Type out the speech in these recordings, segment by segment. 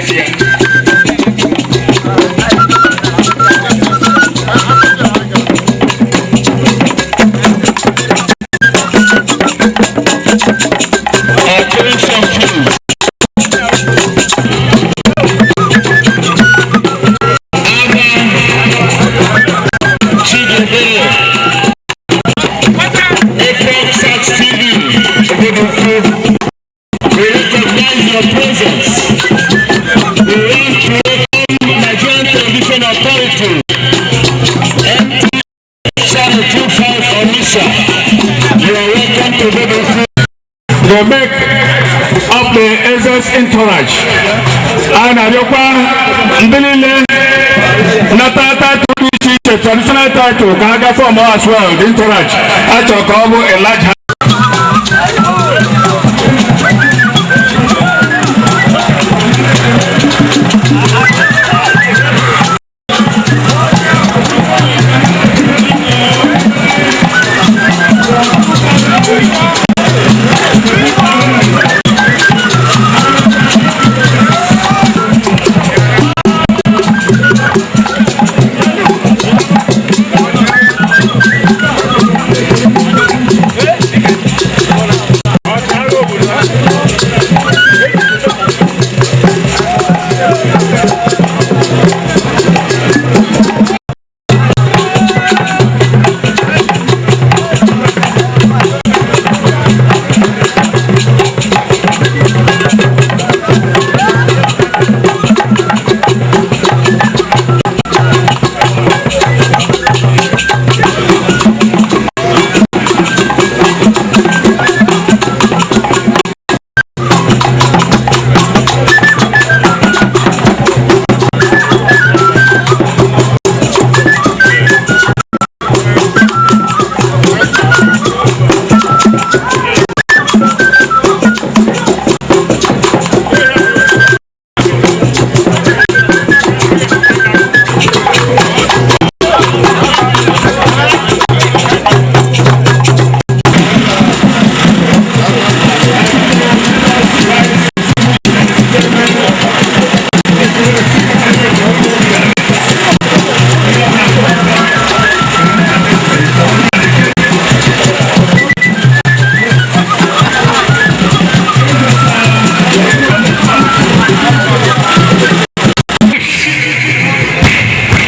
Ga-asị ya. Attention, please. Abba Chidebere, April Sat TV, Obodoukwu. We recognize your presence. We want to welcome Nigerian Television Authority, NT Channel 25 Onitsha. You are welcome to Obodoukwu. They make up the Eze's entourage. A na-arịọkwa ndị niile nata title dị iche iche, traditional title, ka ha ga form as well the entourage. A chọrọ ka ọ bụ a large.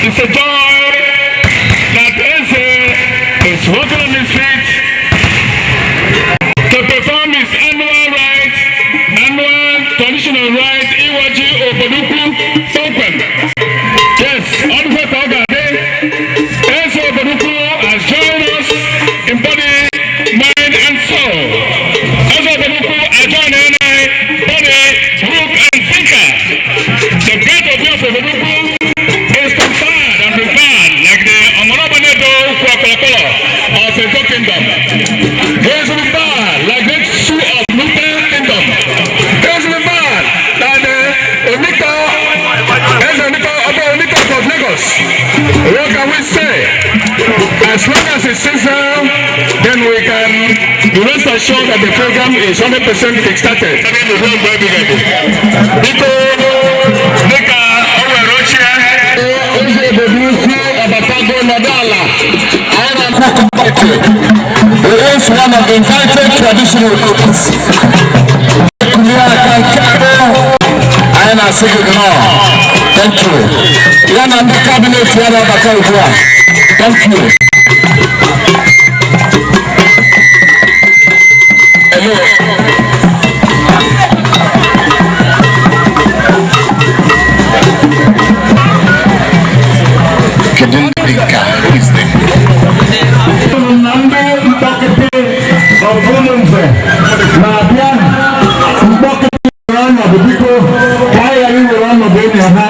It's a joy that Eze is walking on his feet to perform his annual rite, annual traditional rite, Iwa Ji Obodoukwu Kpọmkwem. Yes, ọ dịkwa ka ọ ga-adị. Eze Obodoukwu has joined us in body, mind, and soul. Eze Obodoukwu has joined anyị body, book, and thinker. The great Obi of Obodoukwu is conferred and revered like the Omorobanedo Kwakolokolo of Eko Kingdom. He is revered like the Su of Nupe Kingdom. He is revered like the Oniko, Eze Oniko, Oba Oniko of Lagos. What can we say? As long as it's sincere, then we can be rest assured that the program is 100% kickstarted. Biko, dịka o were ochie, Eze obodo ukwu abatago nọdụ ala. Anyị na-akpọ. He is one of the invited traditional rulers. Kulie aka nke abụọ. Anyị na-asị gị nnọọ. Thank you. Ya na ndị cabinet ya na-abata ugbu a. Thank you. Hello. Kedu ndị nke a? Who is them? Na ndị mkpọkịtị ọbụlụnze na-abịa mkpọkịtị were ọnọdụ, biko, ka anyị ghara iwere ọnọdụ enyi ha.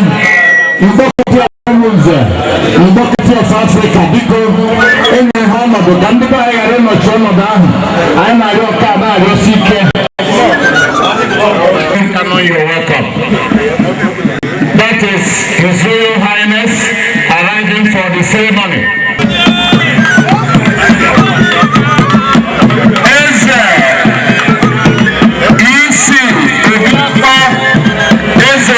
Mkpọkịtị ọbụlụnze, mkpọkịtị of Africa, biko, enye ha ọnọdụ ka ndị be anyị ghara ịnọchi ọnọdụ ahụ. Anyị na-arịọ nke a, na-arịọsi ike. Kano, you're welcome. That is His Royal Highness arriving for the ceremony. Eze isi Obiakpa, Eze.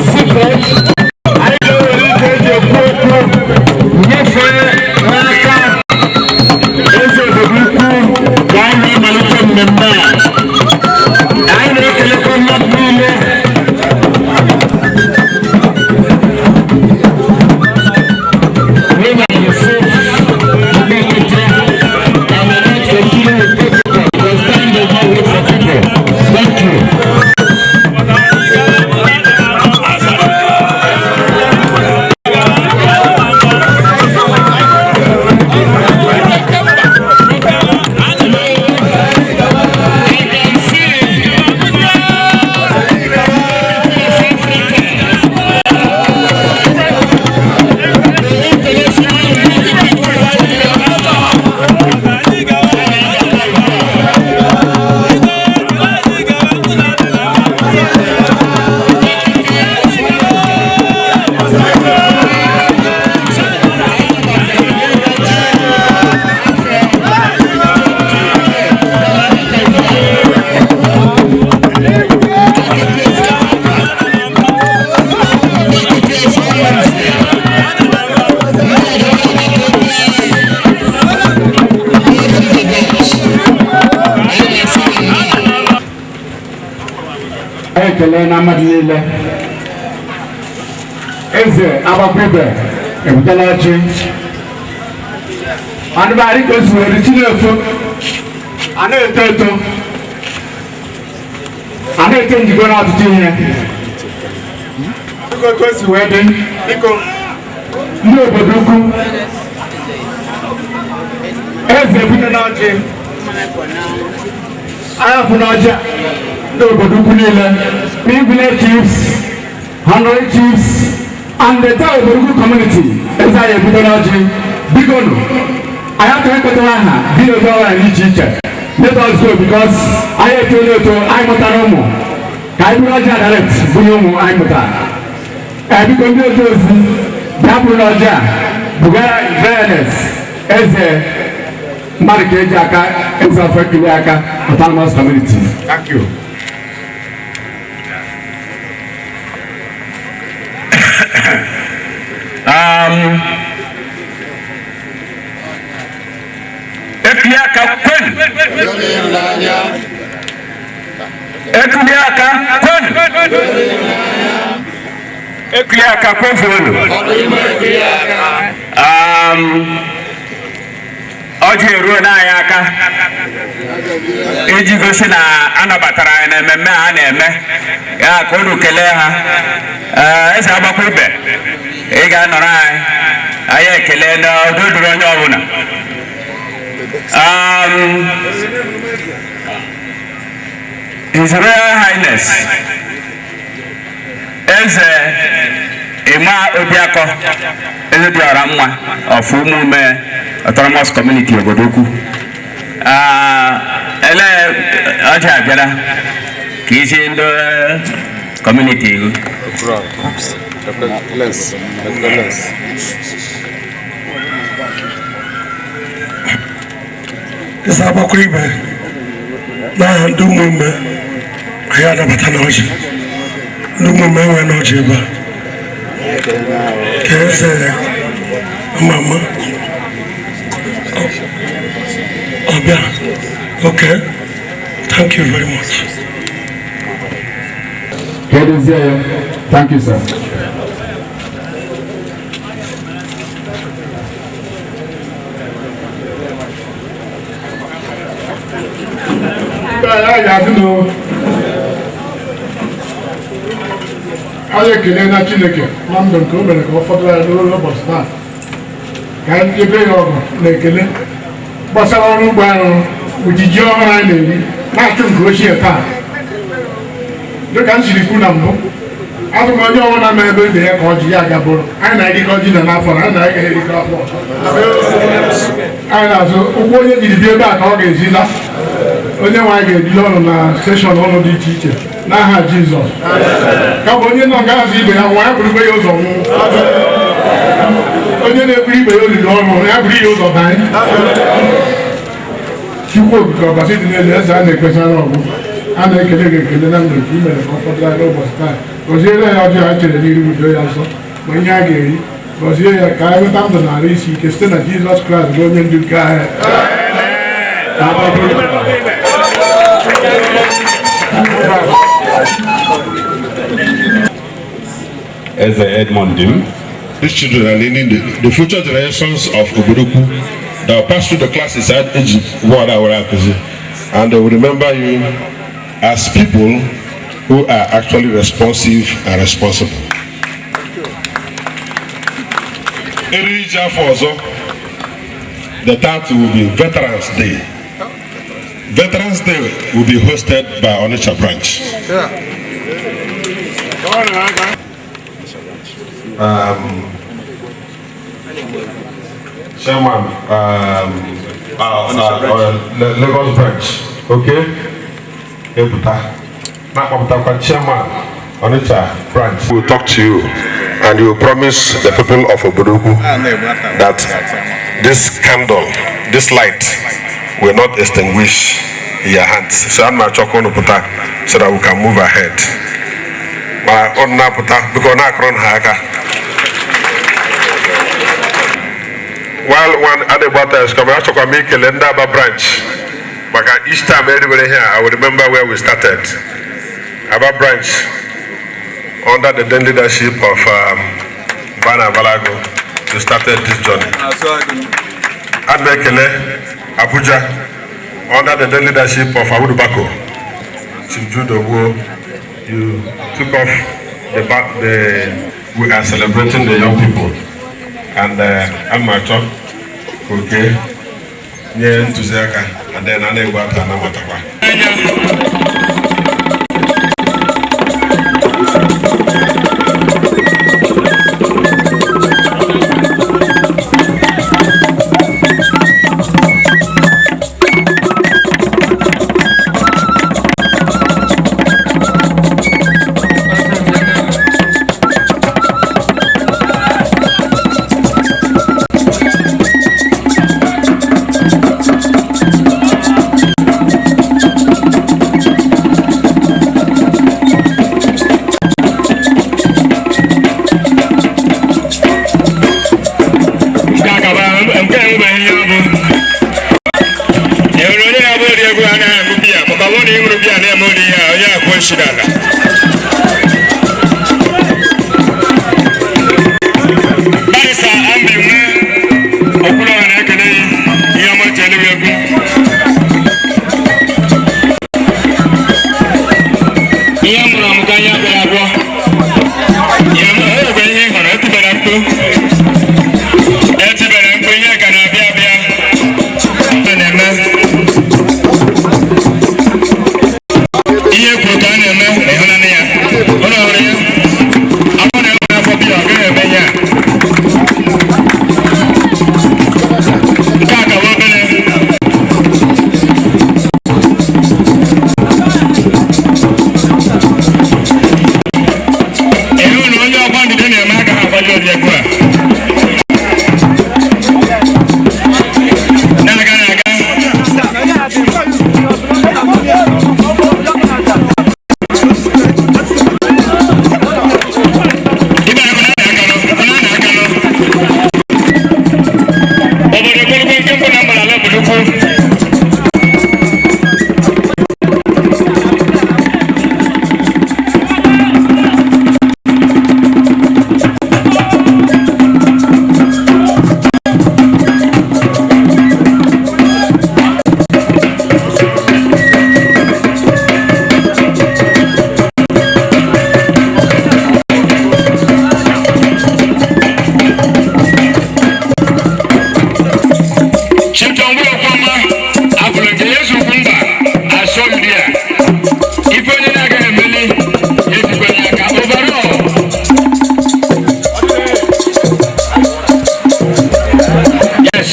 Seated. Anyị ga-ewere ike eji ekwu okwu nyefee n'aka eze obodo ukwu ka anyị na-amalite mmemme a. Anyị na-ekelekwa mmadụ niile. Women Yusuf Mgbekete, I will not continue with protocol because time does not wait for people. Thank you. I can see Anyị ekele na mmadụ niile. Eze Agbakwibe ebutela ọjị. Anụbarị ka o si were chi na-efo, a na-eto eto, a na-eto njikọ na ọtụtụ ihe. Biko, otu o si wee dị, biko, ndị obodo ukwu, eze ebutela ọjị. Anyị afụ na ọjị a, ndị obodo ukwu niile, village chiefs, honorary chiefs and the entire obodo ukwu community, eze anyị ebutela ọjị. Biko nụ, anyị achọghị ịkpọtara aha village ọbụla dị iche iche. Let us go, because anyị etola eto, anyị mụtara ụmụ. Ka anyị bụrụ ọjị a direct bunye ụmụ anyị mụtara. Ee, biko, ndị otu ozi bịa bụrụ ọjị a bugara Fairness eze mmadụ ka eji aka eze ọfọ ekele aka autonomous community. Thank you. Ekuli aka kwenu! Ekuli aka kwenu! Ekuli aka kwefuonu! Ọjị eruo n'anyị aka iji gosi na anabatara anyị na mmemme a na-eme ya, ka unu kelee ha. Ee, eze Agbakwa Ibe, ị ga-anọrọ anyị, anyị ekele na udo duru onye ọbụla. His Royal Highness Eze Emma Obiakọ, Eze dị ọra mma of Umume Autonomous Community, obodo ukwu. Ele ọjị abịara ka isi ndị community ihu. Lens, lens. Eze Agbakwuru Ibe, n'aha ndị ụmụume, anyị anabata na ọjị ndị ụmụume enwe na ọjị ebe a ka eze ama ama ọbịa. Okay, thank you very much. Keduzie ya. Thank you, sir. Anyị ga-adị n'o anyị ekele na Chineke na ndụ nke o mere ka ọ fọdụrụ anyị n'ụlọ ụbọchị taa, ka anyị jebe ya ọgụ na ekele gbasara ọrụ ugbo anyị rụrụ, ojiji ọhụrụ anyị na-eri na-achụ nke ochie taa. Dịka m siri kwu na mbụ, azụ m onye ọbụla ma ebe ibe ya ka ọjị ya gabụrụ. Anyị na-erikọ ji na n'afọ na anyị na-agaghị erikọ afọ anyị na-azụ ụkwụ. Onye jiri bịa ebe a ka ọ ga-ezi la. Onye nwe anyị ga-edile ọnụ na station ụlọ dị iche iche n'aha Jizọs. Ka bụ onye nọ nga azụ ibe ya nwa ya burukwe ya ụzọ nwụọ. Onye na-eburu ibe ya olili ọnụ ya buru ya ụzọ banye. Chukwu okike, ọbasi dị n'elu, eze a na-ekpesara ọgwụ. A na-ekele gị ekele na ndụ nke i mere ka ọ fọdụrụ anyị n'ụbọchị taa. Gọziere ya ọjọọ a chere n'iru, udo ya nsọ ma ihe a ga-eri. Gọzie ya ka anyị nweta ndụ na arụ isi ike site na Jizọs Kraịst bụ onye ndu nke anyị. Eze Edmond Dim. These children are leading the future generations of Obodoukwu that will pass through the classes at Egypt, and they will remember you as people who are actually responsive and responsible. Eriri ji afọ ọzọ, the title will be Veterans Day. Veterans Day will be hosted by Onitsha branch. Chairman, Lagos branch, okay? Ebuta. Na-akpọpụtakwa chairman Onitsha branch. We will talk to you and you will promise the people of Obodoukwu that this candle, this light will not extinguish in your hands. So I'm not unu pụta so that we can move ahead. Ma ọ na-apụta, biko na-akụrụ ha aka. While one Adegbata is coming, achọkwa m ikele ndị Aba branch maka each time everybody here, I will remember where we started. Aba branch, under the then leadership of Bana Balago, we started this journey. Ana ekele Abuja, under the then leadership of Awudu Bako, Chief Jude Ogwo, you took off the back, the we are celebrating the young people. And I'm achọ ka oke nye ntụziaka and then a na-egbu aka na nwatakwa. Nke a kaba nke enwebeghị ihe ọ bụ enwere onye na-abụ ori egwu anaghị aṅụ biya, maka ọ bụrụ na ị ṅụrụ biya na-eme ụdị ihe a, onye akwụ nshi n'ala. Barrister Ambi nwe Okwuluọha na-ekele ya ihe ọma ji elu egwu. Ihe mụrụ amụ ka ihe agwọrọ agwọ ya ma o nwekwa ihe ị hụrụ etibere mkpu, etibere mkpu, ihe ka na-abịa abịa. A na-eme ihe kwuru ka a na-eme ma ịhụnanya ya ụlọ ọhụrụ ya afọ na-enwe afọ biya, ọ gaghị eme ihe a. Nke a ka bụ obere. Ịhụ na onye ọgba ndịda na-eme aka ha akwado ụdị egwu a na-aga na-aga. Ibe ahụ na-aka nọ, na-aka nọ. Obodo gburugburu nke mbụ na mbara ala obodo ukwu. Chief John Okwama, afụrụ nke Yesu ukwu mba asọmpi a. Ife onye na-agaghị emeli, ejikwanye aka overall. Yes.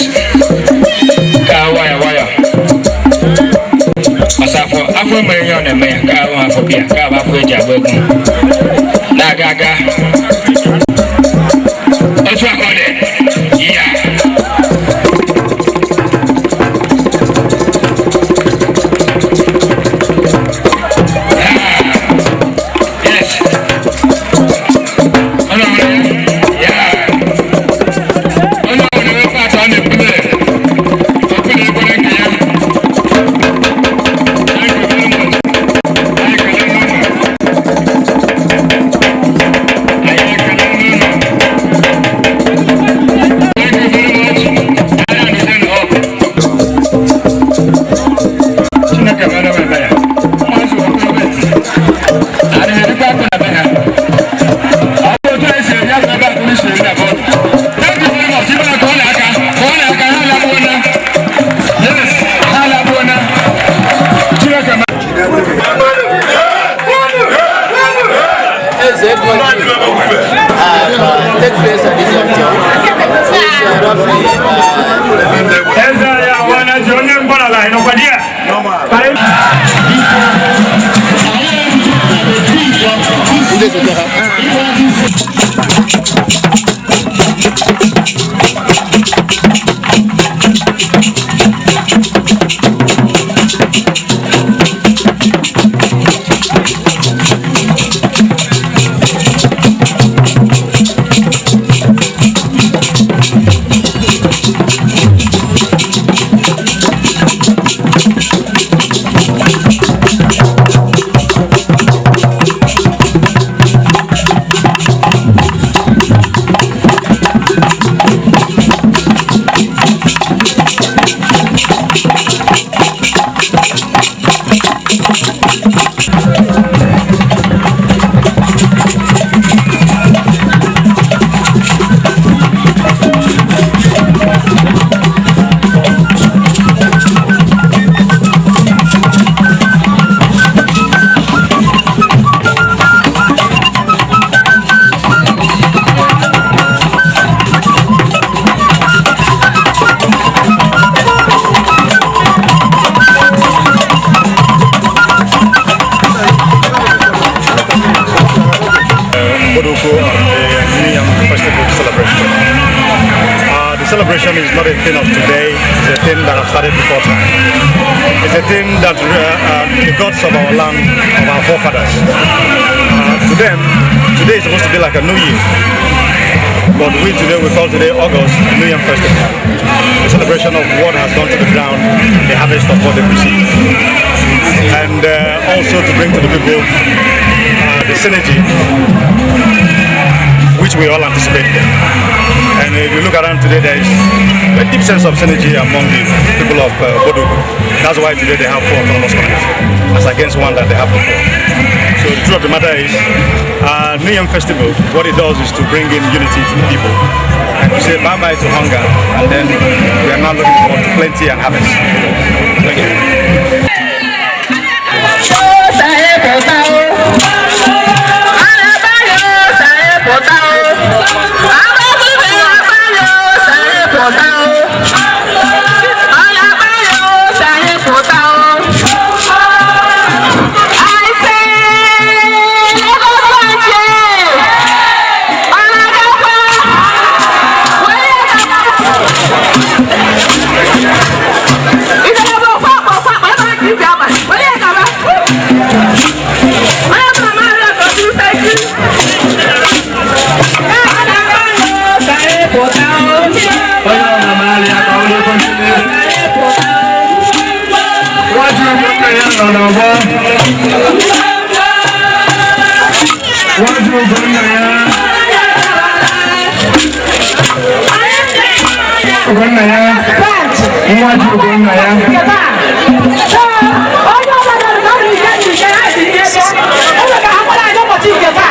Ka waya waya. Ọsọ afọ afọ mere ihe ọ na-eme ya ka ahụ afọ bịa ka ahụ afọ eji agba egwu na-aga aga otu aka ọ dị ya. Have take place at this juncture since roughly Eze anyị awana ji onye mgbarala anyị nọkwa di ya. Obodoukwu on the New Yam Festival celebration. The celebration is not a thing of today, it's a thing that has started before time. It's a thing that the gods of our land, of our forefathers, to them, today is supposed to be like a new year. But we today, we call today August New Yam Festival. The celebration of what has gone to the ground, the harvest of what they've received. And also to bring to the people the synergy which we all anticipate. And if you look around today, there is a deep sense of synergy among the people of Obodoukwu. That's why today they have four autonomous communities, as against one that they have before. So the truth of the matter is, New Yam Festival, what it does is to bring in unity to the people and to say bye-bye to hunger, and then we are now looking forward to plenty and harvest. Thank you. Onye ọ na-amalị aka ọ na-ekwe. Nwaji ụmụnne ya nọ n'ọgbọ. Nwaji ụmụnne ya. Ugonna ya. Nwaji Ugonna ya.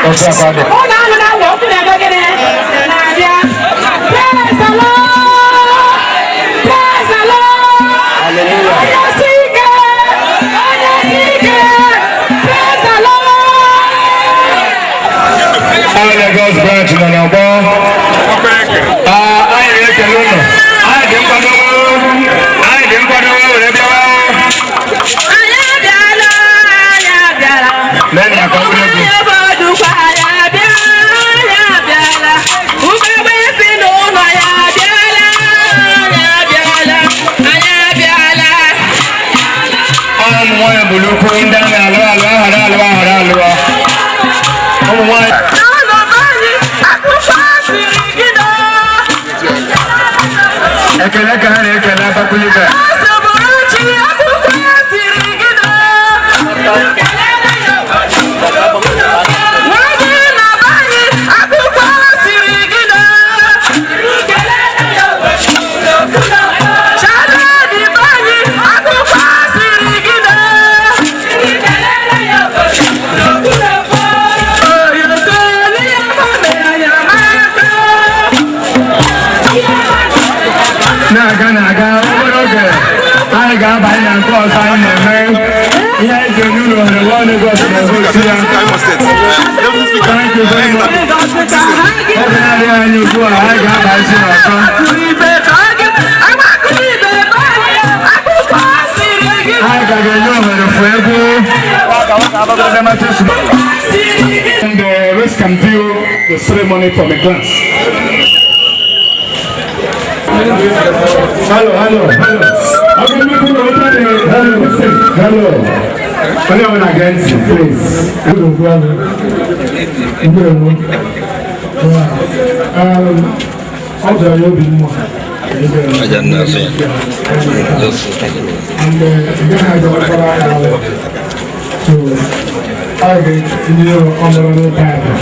Otu aka ọ dị. Praise the Lord! Praise the Lord! Onye si ike! Onye si ike! Praise the Lord! All Lagos branch nọ n'ọgbọ. Anyị na-ekele ụnụ. Anyị dị nkwadobe. Anyị dị nkwadobe were bịawa. Anyị abịala, anyị abịala. Lee na ka ọ bụrụ egwu. Anyị Obodoukwu, anyị abịala, anyị abịala. Ugegbe si n'ụlọ ya abịala, anyị abịala, anyị abịala. Ụmụ nwaanyị bụrụ ukwu ndị a na-alụ alụ aghara alụ aghara alụ. Ụmụ nwaanyị. N'ụlọ be anyị, akụkọ siri gị nọ. Ekele ka ha na-ekele Abakaliki. Asọmụrụ chi, akụkọ siri gị nọ. Nwoke na be anyị, akụkọ siri gị nọ. Chadị be anyị, akụkọ siri gị nọ. Oyotoli ya maka. Na-aga na-aga obere oge anyị ga-abanye na nke ọzọ anyị na-eme ihe anyị ji enye ụlọ ohere nwa Lagos na-egosi ya. Thank you very much. Anya ugbu a, anyị ga-aba isi n'ọzọ. Anyị ka ga-enye ohere fụ egwu. And the rest can view the ceremony from a glance. Hello, hello, hello. Hello, hello. Onye ọbụla gee ntị, please. Ndewo. Ọ dịrị ya obi mma. And ị gaghị agọkwara ya alụ. So, a ga-etinye honorary title.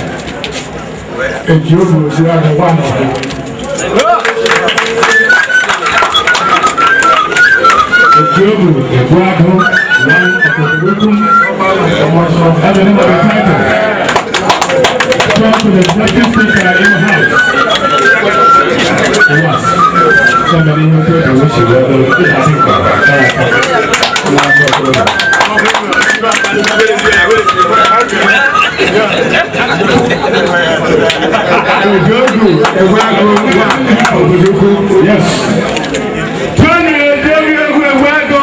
Eji obi ozi ahụ gwa n'ọbụ. Ejiogu Egbuagụ, one of Obodoukwu, that's the name of the title. Talk to the executive speaker in the house. Yes. Somebody who could wish you well. Ejiogu Egbuagụ, one of Obodoukwu, yes. Tony Ejiogu Egbuagụ.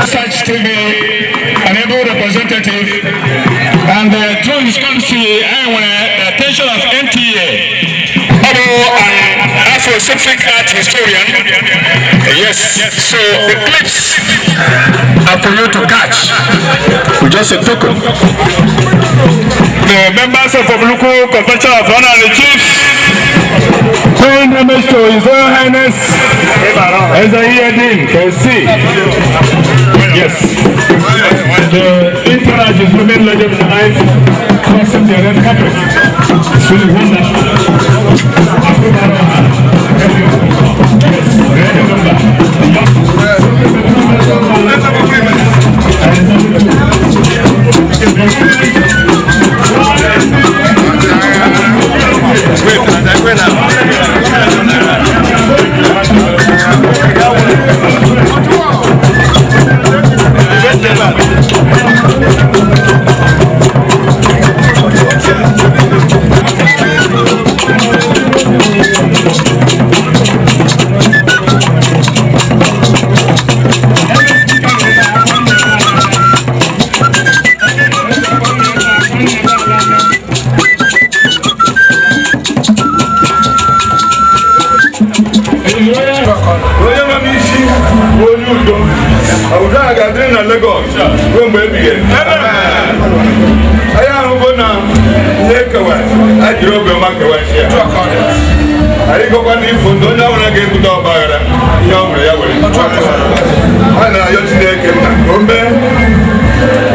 Such to be an able representative, and through his country, I want the attention of NTA. An Afrocentric art historian. Yes, so the clips are for you to catch. With just a token. The members of Obodoukwu Convention of Honorary Chiefs paying homage to His Royal Highness Eze Iyedin KC. Yes. The entourage is women legend life crossing the red carpet. It's really wonderful. Yes, red number. Onye nọ n'isi bụ onye udo. Udo a ga-adịrị na Lagos ruo mgbe ebighị ebi. Anyị ahụgo na ihe ekewa a jiri obiọma kewasịa. Anyị gọkwa n'ifo ndị onye ọbụla ga-ebute ọgba aghara, ihe ọ bụla ya were. A na-ayọ Chineke nna ka o mee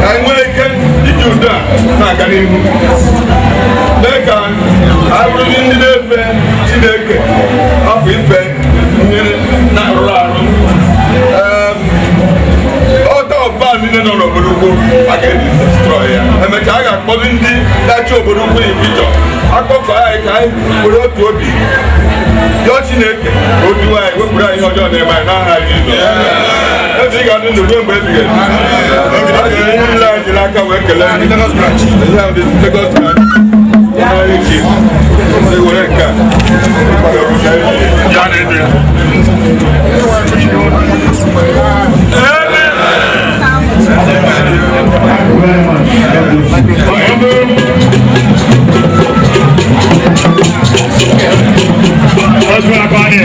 ka anyị nwee ike iji udo a na-aga n'ihu, mee ka anyị bụrụ ndị na-efe Chineke, hapụ ife ihe na-arụrụ arụ. Ọta ọba niile nọ n'obodo ukwu a ga-edestroy ya. Emechaa, a ga-akpọzi ndị na-achị obodo ukwu in future, akpọkọ anyị ka anyị were otu obi yọọ Chineke ka o duwe anyị, wepụrụ anyị ihe ọjọọ na-eme anyị n'aha Jizọs. Ebe ị ga-adị ndụ ruo mgbe ebighị ebi. A jiri ihe niile anyị jiri aka wee kelee Lagos branch, ihe ahụ dị Lagos branch. Honorary chief, ndị were nke a ya na-edu ya. Very much. Otu abalị,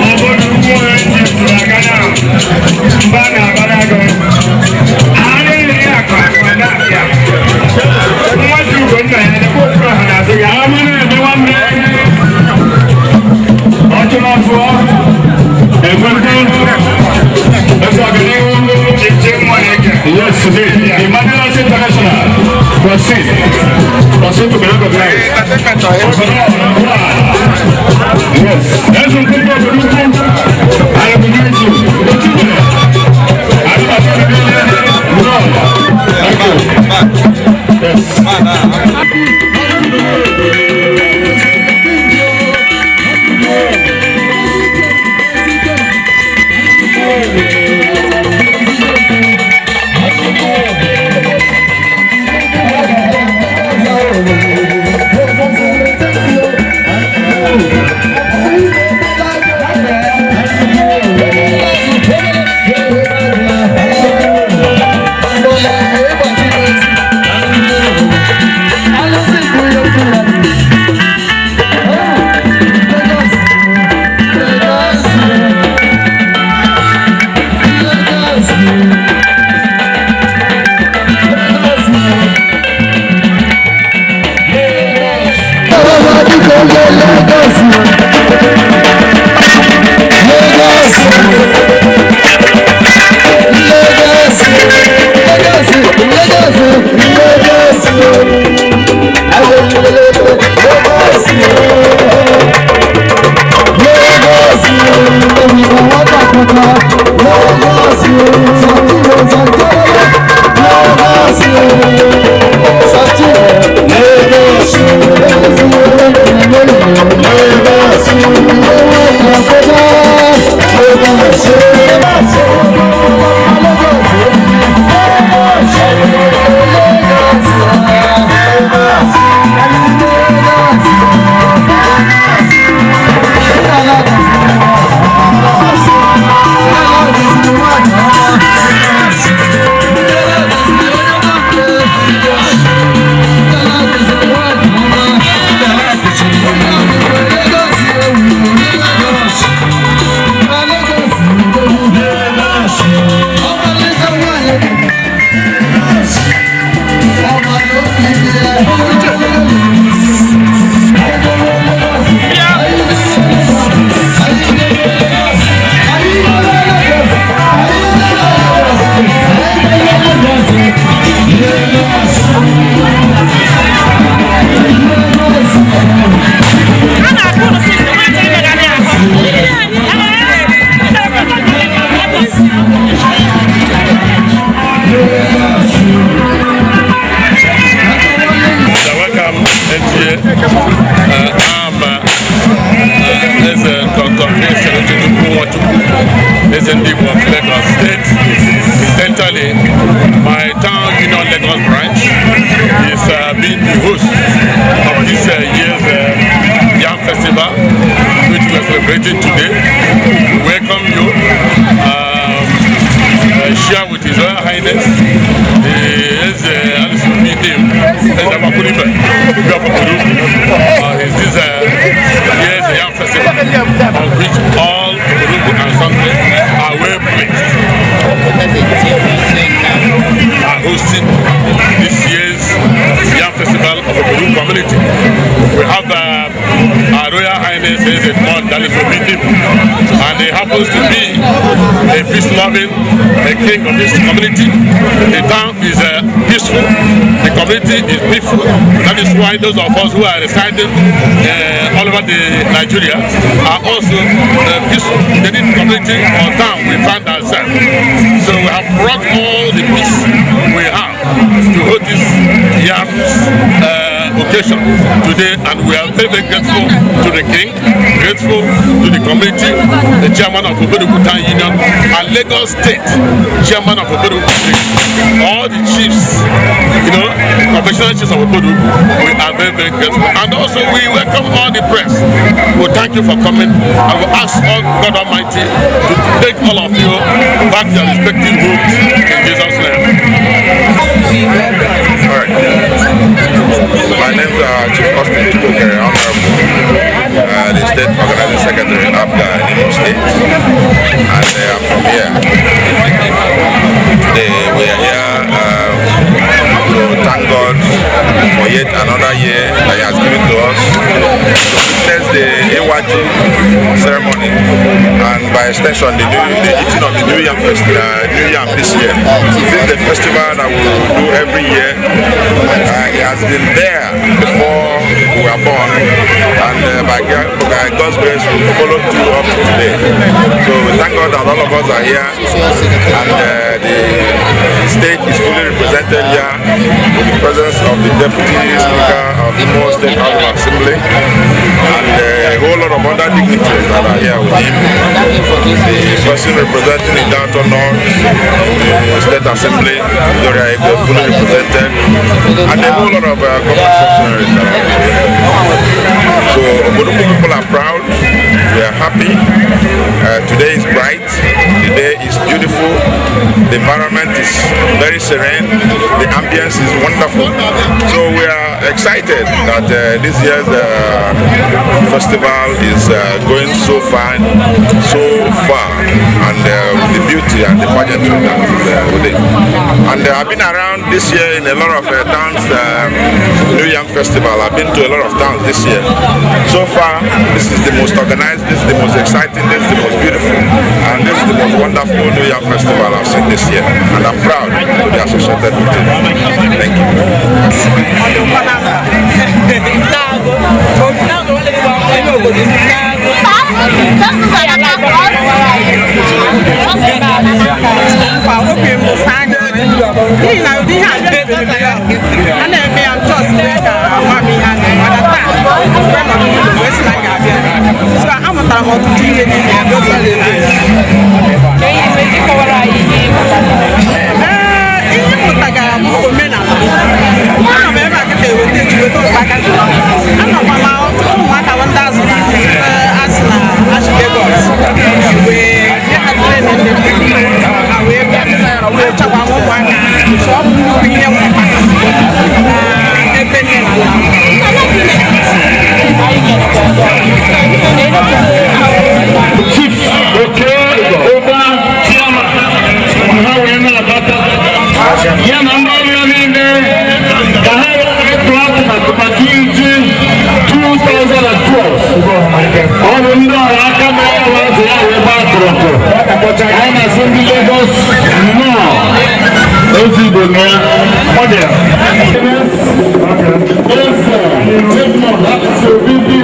ọ bụrụ mmụọ ji aga na mba na-abara gị. A na-eri akụ akụ na-abịa. Nwa ji ugo nna ya na-ekwu okwu ahụ n'azụ ya. Ama na-eme nwanne. Ọ chọrọ afọ. Eze Ndị Igbo of Lagos State. Incidentally, my town union Lagos branch is being the host of this year's Yam Festival, which we are celebrating today. We welcome you. Share with His Royal Highness, the Eze Alice Dim, Eze Makulibe, of Obodo. Is this year's Yam Festival, on which all Obodo and sundry are well placed, are hosting this year's Yam Festival of Obodo community. We have Our Royal Highness Eze Edmond Dalis Obi, and he happens to be a peace-loving, a king of this community. The town is peaceful, the community is peaceful. That is why those of us who are residing all over the Nigeria are also peaceful. In any community or town we find ourselves. So we have brought all the peace we have to hold this yams occasion today, and we are very, very grateful to the king, grateful to the community, the chairman of Obodoukwu Town Union, and Lagos State chairman of Obodoukwu State, all the chiefs, conventional chiefs of Obodoukwu. We are very, very grateful. And also we welcome all the press. We thank you for coming, and we ask all God Almighty to take all of you back to your respective homes in Jesus' name. All right. My name is Chief Austin Chukwukere, Honorable, the State Organizing Secretary of APGA in Imo State, and I'm from here. Today we are here to thank God for yet another year that He has given to us to witness the Iwaji ceremony, and by extension the eating of the New Yam festival, New Yam this year. This is the festival that we do every year. It has been there before we were born, and by God's grace we followed through up to today. So we thank God that all of us are here, and the state is fully represented here with the presence of the Deputy Speaker of the Imo State House of Assembly and a whole lot of other dignitaries that are here with him. The person representing the Downtown North, the State Assembly, Gloria Ego, fully represented, and a whole lot of government functionaries that are here. So Obodoukwu people are proud, we are happy. Today is bright, the day is beautiful, the environment is very serene, the ambience is wonderful. So we are excited that this year's festival is going so fine, so far, and the beauty and the pageantry that is with it. And I've been around this year in a lot of towns, New Yam Festival. I've been to a lot of towns this year. So far, this is the most organized, this is the most exciting, this is the most beautiful, and this is the most wonderful New Yam Festival I've seen this year. And I'm proud to be associated with it. Thank you. Amụtara m ọtụtụ ihe n'ime ya. Ihe m mụtagara bụ omenala. Anọ m ebe a kịta eweta ji weta ụkpaka. Anọkwa m ọtụtụ ụmụaka ndị azụ na asị na achị Lagos wee bịa ha training ndị ha wee bịa achakwa m ụmụaka. So ọ bụ nnukwu ihe mmụta na ebe nne na nna m. Chief Oke Ụba Chiama ha wee na-abata ya na ndị ọrụ ya niile ka ha wee tụọ atụmatụ maka iji 2012. Ọ bụ ndị ọrụ aka mere ya wee zụ ya wee gbaa atụmatụ. Anyị na-asị ndị Lagos nnọọ ozi Igbo na ya. Ọ dị ya. Eze Edmond Obi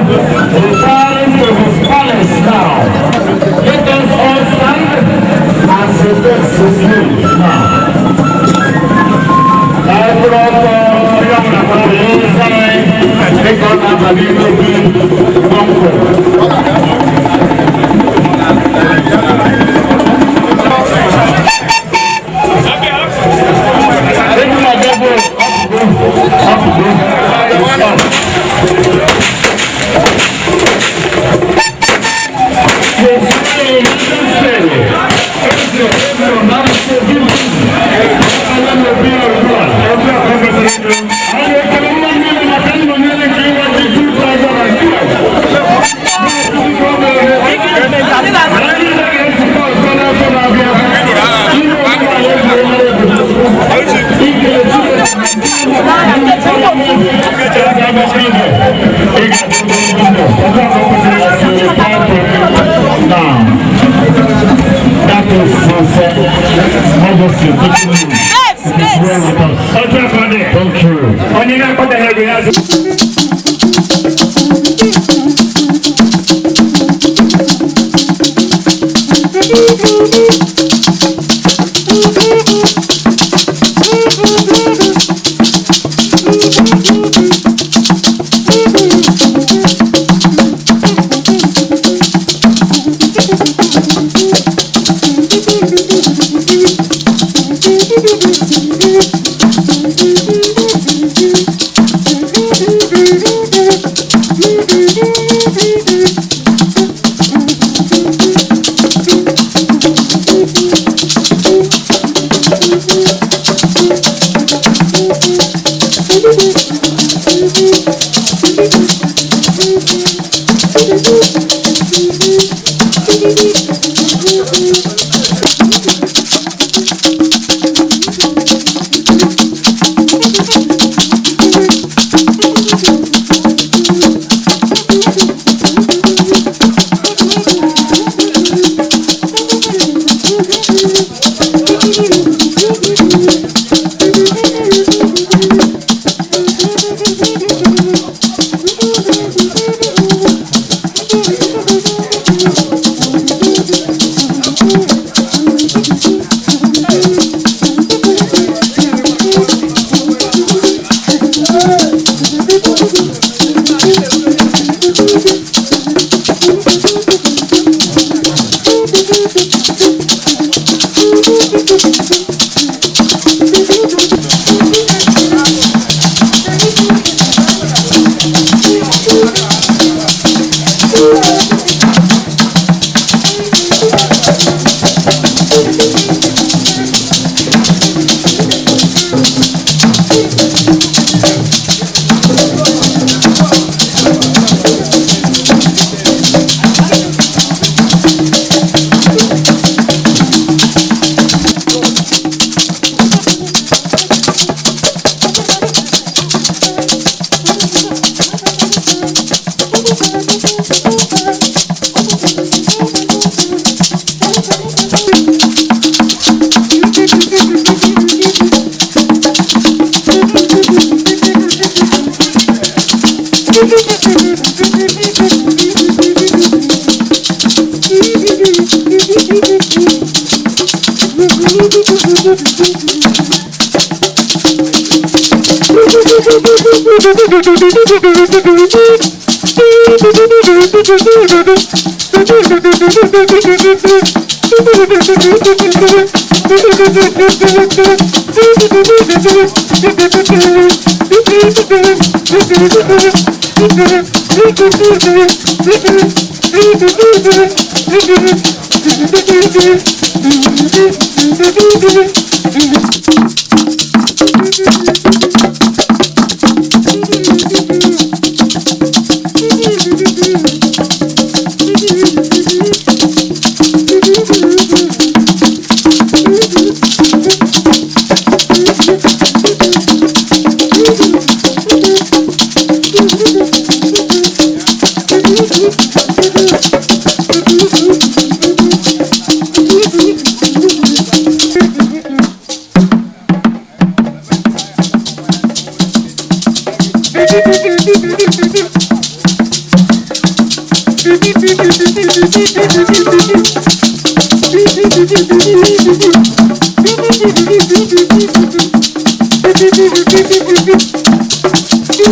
retiring to his palace now. Let us all stand as he takes his leave now. Ọganihu obi kpọmkwem. Egwu na-abịa bụ ọpụgo, ọpụgo, it's up. Now, that is Majesty taking you. It is well with us. Thank you. Onye na-akpọtaghị ego ya azụ.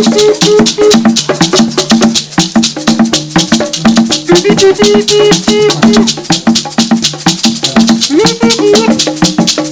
Thank you. Thank you.